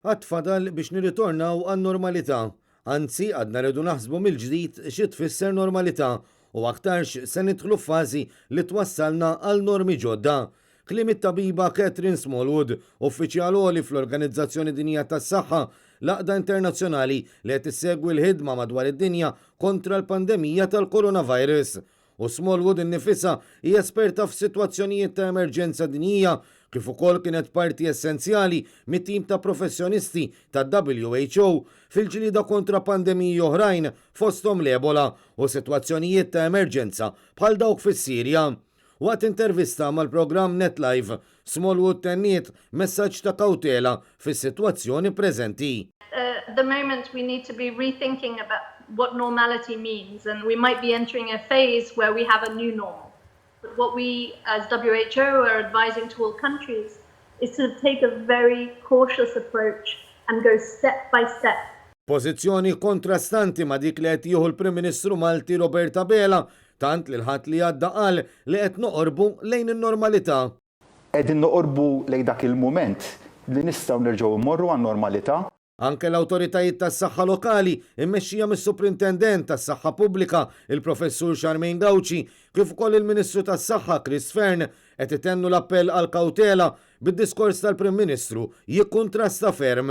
Għad fadal biex nirritornaw għan-normalità. Anzi, għadna rridu naħsbu mill-ġdid xi tfisser normalità u aktarx se nidħlu f'fażi li twassalna għal normi ġodda. Kliem it-tabiba Catherine Smallwood, uffiċjal għoli fl-Organizzazzjoni Dinjija tas-Saħħa, l-għaqda internazzjonali li qed issegwi l-ħidma madwar id-dinja kontra l-pandemija tal-coronavirus. U Smallwood innifisha hi esperta f'sitwazzjonijiet ta' emerġenza dinjija, kif ukoll kienet parti essenzjali mit-tim ta' professjonisti tad-WHO fil-ġlieda kontra pandemiji oħrajn fosthom l-Ebola u sitwazzjonijiet ta' emerġenza bħal dawk fis-Sirja. Waqt intervista mal-programm NetLive, Smallwood tenniet messaġġ ta' kawtela fis-sitwazzjoni preżenti. At the moment we need to be rethinking about what normality means and we might be entering a phase where we have a new normal. But what we as WHO are advising to all countries is to take a very cautious approach and go step by step. Pożizzjoni kontrastanti ma' dik li qed jieħu l-Prim Ministru Malti Robert Abela, tant li l-Ħadd li għadda qal li qed noqorbu lejn in-normalità. Qegħdin noqorbu lejn dak il-mument li nistgħu nerġgħu mmorru għan-normalità. Anke l-awtoritajiet tas-saħħa lokali, immexxija mis-Suprintendent tas-Saħħa Pubblika, il-Professur Charmaine Gauci, kif ukoll il-Ministru tas-Saħħa Chris Fearne, qed itennu l-appell għall-kawtela, bid-diskors tal-Prim Ministru jikkuntrasta ferm.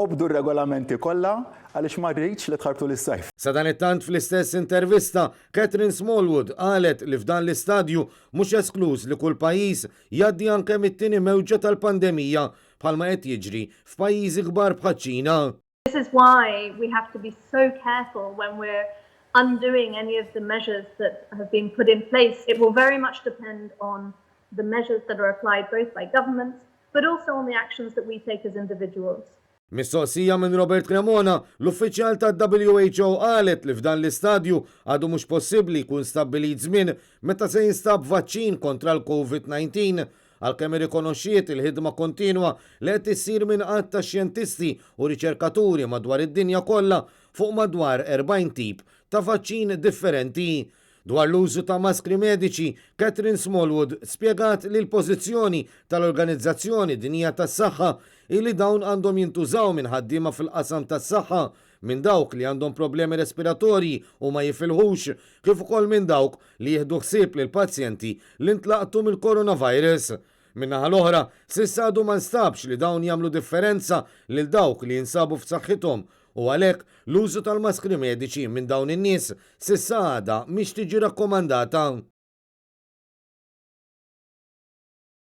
Obdu r-regolamenti kollha għaliex ma rridx li tħarbtu lis-sajf. Sadanittant fl-istess intervista, Catherine Smallwood qalet li f'dan l-istadju mhux eskluż li kull pajjiż jgħaddi anke mit-tieni mewġa tal-pandemija bħalma qed jiġri f'pajjiżi kbar bħaċ-Ċina. This is why we have to be so careful when we're undoing any of the measures that have been put in place. It will very much depend on the measures that are applied both by governments but also on the actions that we take as individuals. Mistoqsija minn Robert Cremona, l-uffiċjal tad-WHO qalet li f'dan l-istadju għadu mhux possibbli jkun stabbilit żmien meta se jinstab vaċċin kontra l-COVID-19, għalkemm irrikonoxxiet il-ħidma kontinwa li qed issir minn għadd ta' xjentisti u riċerkaturi madwar id-dinja kollha fuq madwar 40 tip ta' vaċċin differenti. Dwar l-użu ta' maskri mediċi, Catherine Smallwood spjegat li l-pożizzjoni tal-Organizzazzjoni Dinjija tas-Saħħa hi li dawn għandhom jintużaw minn ħaddiema fil-qasam tas-saħħa, minn dawk li għandhom problemi respiratorji u ma jifilħux, kif ukoll minn dawk li jieħdu ħsieb lill-pazjenti li ntlaqtu mill-coronavirus. Min-naħa l-oħra, s'issa għadu ma nstabx li dawn jagħmlu differenza lil dawk li jinsabu f'saħħithom u għalhekk l-użu tal-maskri mediċi minn dawn in-nies s'issa għadha mhix tiġi rakkomandata.